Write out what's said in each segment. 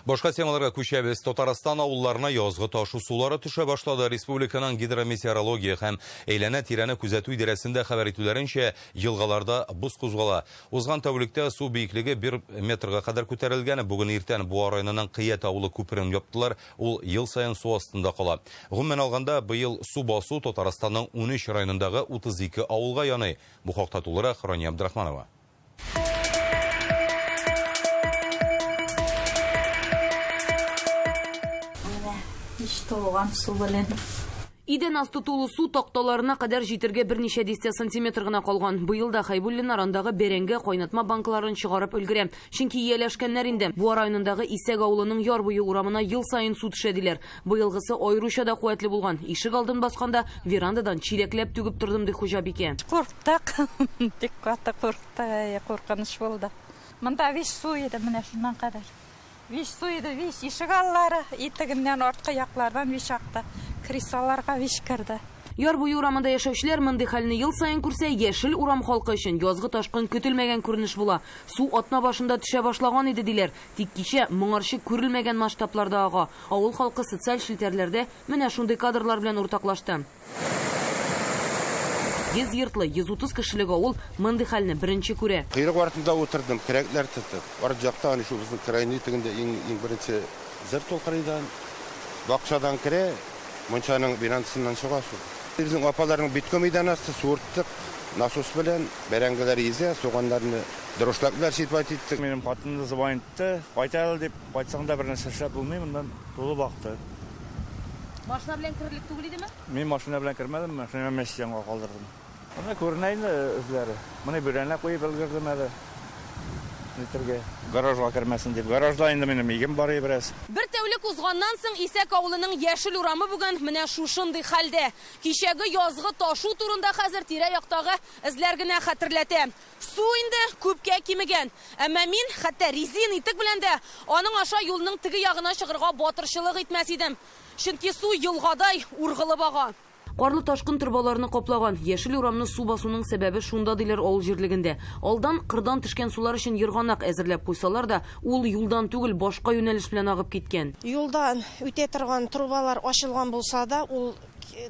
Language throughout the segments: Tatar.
Башка темаларга күчәбез. Татарстан авылларына язгы ташу сулары төшә башлады. Республиканың гидрометеорология һәм әйләнә-тирәне күзәтү идарәсендә хәбәр итүләренчә, елгаларда боз кузгала. Узган тәүлектә су биеклеге 1 метрга кадәр күтәрелгән. Бүген иртән Буа районының Кыят авылы күперен яптылар. Ул ел саен су астында кала. Гомумән алганда, быел су басу Татарстанның 13 районындагы 32 авылга яный. Бу хакта тулырак Рания Абдрахманова. Тулган су белән. Идән асты тулы су такталарына кадәр җитәргә берничә дистә сантиметр гына калган. Быел да Хәйбуллиннар андагы бәрәңге кайнатма банкаларын чыгарып өлгерә. Чөнки ияләшкәннәр инде. Буа районындагы Исәк авылының яр буе урамына ел саен су төшә диләр. Быелгысы аеруча да куәтле булган. Ишек алдын басканда верандадан чиләкләп түгеп тордым, ди хуҗабикә. Курктык. Бик каты курктык, куркыныч булды. Монда виш су иде менә шуннан кадәр. Виш су иде, виш ишек аллары, итегеннән арткы яклардан виш акты. Кресаларга виш керде. Яр буе урамында яшәүчеләр мондый хәлне ел саен күрсә, яшел урам халкы өчен язгы ташкын көтелмәгән күренеш була. Су атна башында төшә башлаган иде диләр. Тик кичә моңарчы күрелмәгән масштабларда ага. Авыл халкы социаль челтәрләрдә менә шундый кадрлар белән уртаклашты. 100 йортлы, 130 кешелек авыл мондый хәлне беренче күрә. Кыйрык артында утырдым, көрәкләр тотып. Арт жакта аны шу безнең крайний тегендә иң беренче зыр толкырыйдан, бакчадан керә, мунчаның бинансыннан чыга су. Безнең апаларның битком идән асты суырттык, насос белән бәрәңгеләр изә, суганнарны дрошлаклар ситпат иттек. Минем хатыным да звонитты, кайта әле дип, кайтсаң да бер нәрсә эшләп булмый, моннан тулы бакты. Машина белән керерлек түгел идеме? Мин машина белән кермәдем, машина мәчет янга калдырдым. Ана күренә инде үзләре. Моны бүрәнә куеп өлгердем әле. Нитергә, гаражга кермәсен дип. Гаражда инде минем игем бар бераз. Бер тәүлек узганнан соң Исәк авылының яшел урамы бүген менә шушындый хәлдә. Кичәге язгы ташу турында хәзер тирә-яктагы эзләр генә хәтерләтә. Су инде күпкә кимегән. Әмма мин хәтта резин итек белән дә аның аша юлның теге ягына чыгарга батырчылык итмәс идем. Чөнки су елгадай ургылып ага. Карлы ташкын торбаларны каплаган. Яшел урамны су басуның сәбәбе шунда диләр авыл җирлегендә. Алдан кырдан төшкән сулар өчен ерганак әзерләп куйсалар да, ул юлдан түгел, башка юнәлеш белән агып киткән. Юлдан үтә торган трубалар ачылган булса да, ул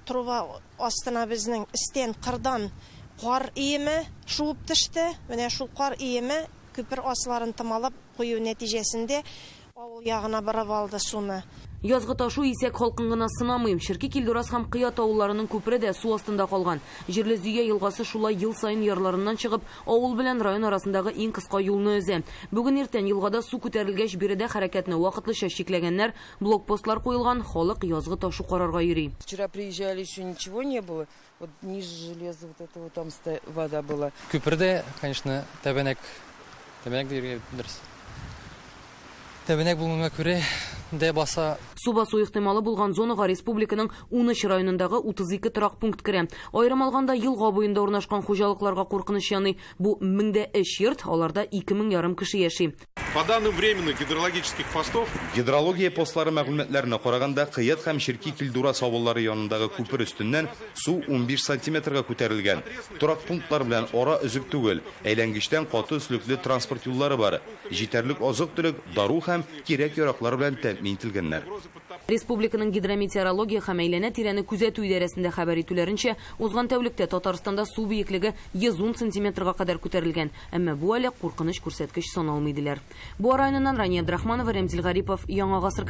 труба астына безнең истән кырдан кар иеме шуып төште. Менә шул кар иеме күпер асларын томалап кую нәтиҗәсендә авыл ягына барып алды суны. Язгы ташу Исәк халкын гына сынамыйм. Черки Килдураз һәм Кыят авылларының күпере дә су астында калган. Җирле Зөя елгасы шулай ел саен ярларыннан чыгып, авыл белән район арасындагы иң кыска юлны өзә. Бүген иртән елгада су күтәрелгәч, биредә хәрәкәтне вакытлыча чикләгәннәр, блокпостлар куелган, халык язгы ташу карарга йөри. Вчера приезжали, еще ничего не было. Вот ниже железа вот этого там вода была. Күпердә, конечно, тәбәнәк дигән дөрес. Тәбәнәк булганга күрә дә баса. Су басу ихтималы булган зонага республиканың 13 районындагы 32 торак пункт керә. Аерым алганда, елга буенда урнашкан хуҗалыкларга куркыныч яный. Бу 1003 йорт, аларда 2500 кеше яши. По данным временных гидрологических постов, гидрология постлары мәгълүматларына караганда, Кыят һәм Черки Килдураз авыллары янындагы күпер өстеннән су 15 сантиметрга күтәрелгән. Торак пунктлар белән ара өзек түгел. Әйләнгечтән каты өслекле транспорт юллары бар. Җитәрлек азык-төлек, дару һәм кирәк-яраклар белән тәэмин ителгәннәр. Республиканың гидрометеорология һәм әйләнә-тирәне күзәтү идарәсендә хәбәр итүләренчә, узган тәүлектә Татарстанда су биеклеге 110 сантиметрга кадәр күтәрелгән. Әмма бу әле куркыныч күрсәткеч саналмый диләр. Буа районыннан Рания Абдрахманова, Рәмзил Гарипов, Яңа Гасыр.